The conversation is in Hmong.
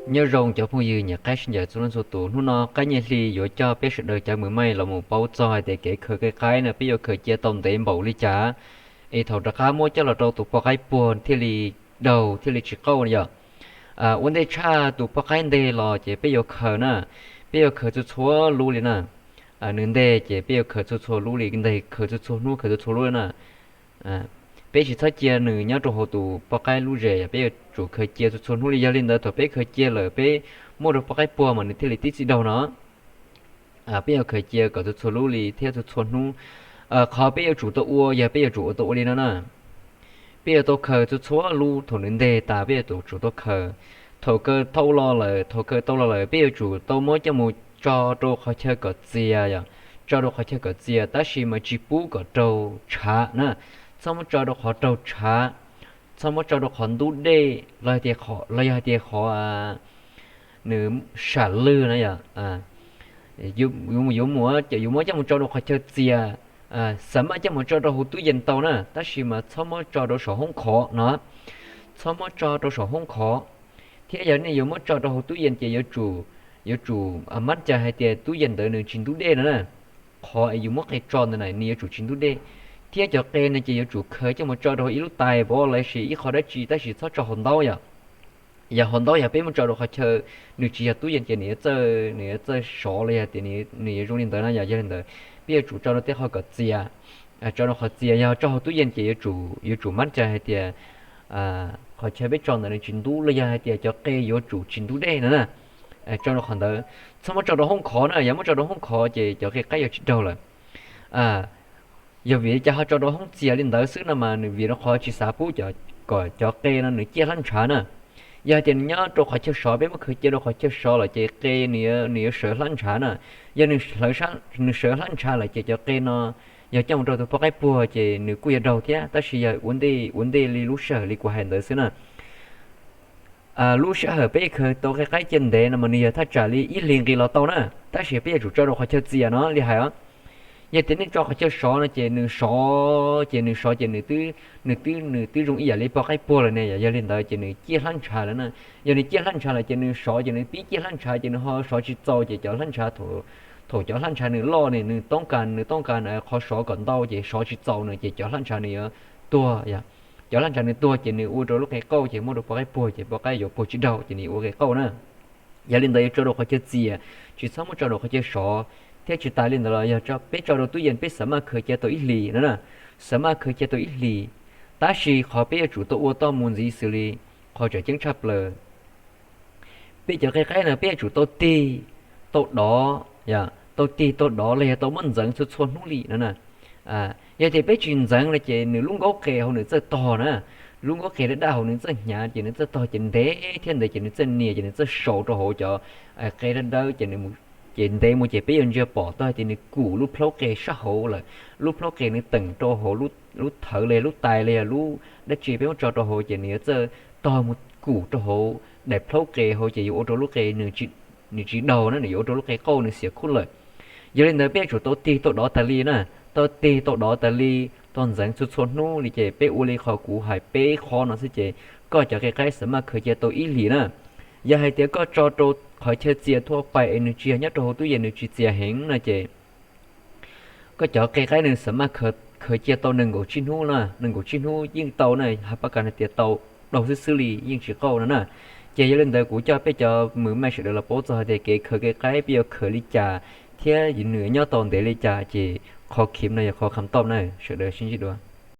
Nyob zoo cov phooj ywg nyiam qaib sib ncaim txhua leej txhua tus, hnub no Qaib Nyiaj Hli yuav coj peb sawv daws cov mws maij los mus paub txog hais tias kev khaws kev qaib no peb yuav khaws cia tau ntev npaum li cas, es thaum rov qab muab coj los rau tus poj qaib puag thiaj li daug thiaj li tsis qauj no yom. Ua ntej tshaj tus poj qaib nteg los ces peb yuav khaws na, peb yuav khaws txhua txhua lub li na. Nws nteg ces peb yuav khaws txhua txhua lub li, nteg khaws txhua txhua hnub khaws txhua txhua lub na. Peb tsis txhob cia nws nyob rau hauv tus poj qaib lub zes, peb yuav tsum khaws cia txhua txhua hnub li. Yog li ntawd thaum peb khaws cia lawm peb muab rau poj qaib puag mas nws thiaj li tib txij daug no. Peb yuav khaws cia kom txhua txhua lub li thiab txhua txhua hnub. Qhov peb yuav tsum tau ua, yog peb yuav tsum ua tau ua li no na, peb yuav tau khaws txhua txhua lub thaum nws nteg tas peb yuav tsum tau khaws. Thaum khaws tau los lawm, thaum khaws tau los lawm peb yuav tsum tau muab coj mus tso rau qhov chaw kom txias yom, tso rau qhov chaw kom txias tab sis mas tsis pub kom raug tshav na. Txhob muab tso rau qhov raug tshav, txhob muab tso rau qhov ntub dej los, los yog hais tias qhov nws sam lwg na yom. Yuav muab coj mus tso rau qhov chaw txias, xav maj coj mus tso rau hauv tub yees tau na, tab sis mas txhob muab tso rau saum hoob khov no, txhob muab tso rau saum hoob khov. Thiab yog nej yuav muab tso rau hauv tub yees ces yuav tsum, yuav tsum mab cas hais tias tub yees ntawd nws tsis ntub dej no na. Qhov es yus muab qe tso ntawd na nws yuav tsum tsis ntub dej. Thiab cov qe no ces yuav tsum khaws coj mus tso rau ib lub tais pov los sis ib qho dab tsi tab sis txhob tso hauv ntaub yom. Yog hauv ntaub yog peb muab tso rau qhov chaw nws tsis yog tub yees ces nws yuav txawj, nws yuav txawj sov los yog tias nws yuav zoo li ntawd na yom. Yog li ntawd peb yuav tsum tso rau tej qhov kom txias, tso rau qhov txias. Yog tso hauv tub yees ces yuav tsum, yuav tsum mab cas hais tias qhov chaw peb tso ntawd nws tsis ntub los yog hais tias cov qe yuav tsum tsis ntub dej no na. Tso rau qhov ntawd, txhob muab tso rau hoob khov na, yog muab tso rau hoob khov ces cov qe qaib yuav tsis daug lawm. Yog vim li cas ho tso rau hoob txias li ntawd xwb no mas nws vim rau qhov tsis xav pub kom cov qe no nws ciaj hlab ntshav na. Yog hais tias nws nyob rau qhov chaw sov, peb muab khaws cia rau qhov chaw sov lawm ces qe nws yuav sawv hlab ntshav na. Yog nws sawv hlab ntshav lawm ces cov qe no yog coj mus rau tus poj qaib puag ces nws kuj yuav daug thiab, tab sis yog ua ntej, ua ntej li lub sij hawm li kuv hais ntawd xwb na. Lub sij hawm peb khaws tau qe qaib cia ntev no mas nws yog thaj tsam li ib hlis nqis los tau na, tab sis peb yuav tsum tso rau qhov chaw txias no li hais os. Yog tias nej tso qhov chaw sov no ces nws sov, ces nws sov ces nws twb, nws twb, nws twb zoo ib yam li poj qaib puag lawm ne. Yog li ntawd ces nws ciaj hlab ntshav lawm na. Yog nws ciaj hlab ntshav lawm ces nws sov ces nws pib ciaj hlab ntshav ces nws ho sov tsis txaus ces cov hlab ntshav, thaum cov hlab ntshav nws loj ne, nws toob kas, nws toob kas qhov sov kom ntau ces sov tsis txaus no ces cov hlab ntshav nws yuav tuag. Cov hlab ntshav nws tuag ces nws ua rau lub qe qauj ces muab rau poj qaib puag ces poj qaib yuav puag tsis daug ces nws yuav ua qe qauj na. Yog li ntawd yuav tso rau qhov chaw txias, tsis txhob muab tso rau qhov chaw sov. Thiab tsis tas li ntawd los yog peb tso rau tub yees peb xav maj khaws cia tau ib hlis no na, xav maj khaws cia tau ib hlis. Tab sis qhov peb yuav tsum tau ua toj mus ntxiv xws li qhov tseem ceeb tshaj plaws, peb cov qe qaib no peb yuav tsum tau tig, tau dov, tau tig tau dov los yog tau muab ntxeev txhua txhua hnub li no na. Yog tias peb tsis ntxeev no ces nws lub nkaub qe hauv nws txawj tog na, lub nkaub qe daj daj hauv nws txawj hnyav ces nws txawj tog ces ntev thiab ntev ces nws txawj nias ces nws txawj sau rau hauv cov qe dawb dawb ces ntev mus ces peb yuav ntsia pom tau hais tias nws kum lub plhaub qe sab hauv lawm. Lub plhaub qe nws teem rau hauv lub thawv los yog lub tais los yog lub dab tsi peb muab tso rau hauv ces nws yuav txawj tog mus kum rau hauv daim plhaub qe hauv ces yuav ua rau lub qe nws tsis daug na, nws yuav ua rau lub qe qauj nws xiam khuj lawm. Yog li ntawd peb yuav tsum tau tig tau dov tas li na, tau tig tau dov tas li, tau ntxeev txhua txhua hnub li ces peb ua li qhov kuv hais peb qhov no xwb ces koj cov qe qaib xav maj khaws cia tau ib hlis na. Yog hais tias koj tso rau qhov chaw txias thuaj pais es nws tsis yog nyob rau hauv tub yees nws tsis txias heev no ces koj cov qe qaib nws xav maj khaws cia tau nees nkaum tsib hnub na, nees nkaum tsib hnub yeej tau na, hais pab kas hais tias tau daug xwb xwb li yeej tsis qauj no na. Ces yog li ntawd kuv coj peb cov mws maij sawv daws los paub txog hais tias kev khaws kev qaib peb yuav khaws li cas thiab nws nyob tau ntev li cas ces qhov khiv no yog qhov kham toj na, sawv daws sib ntsib dua.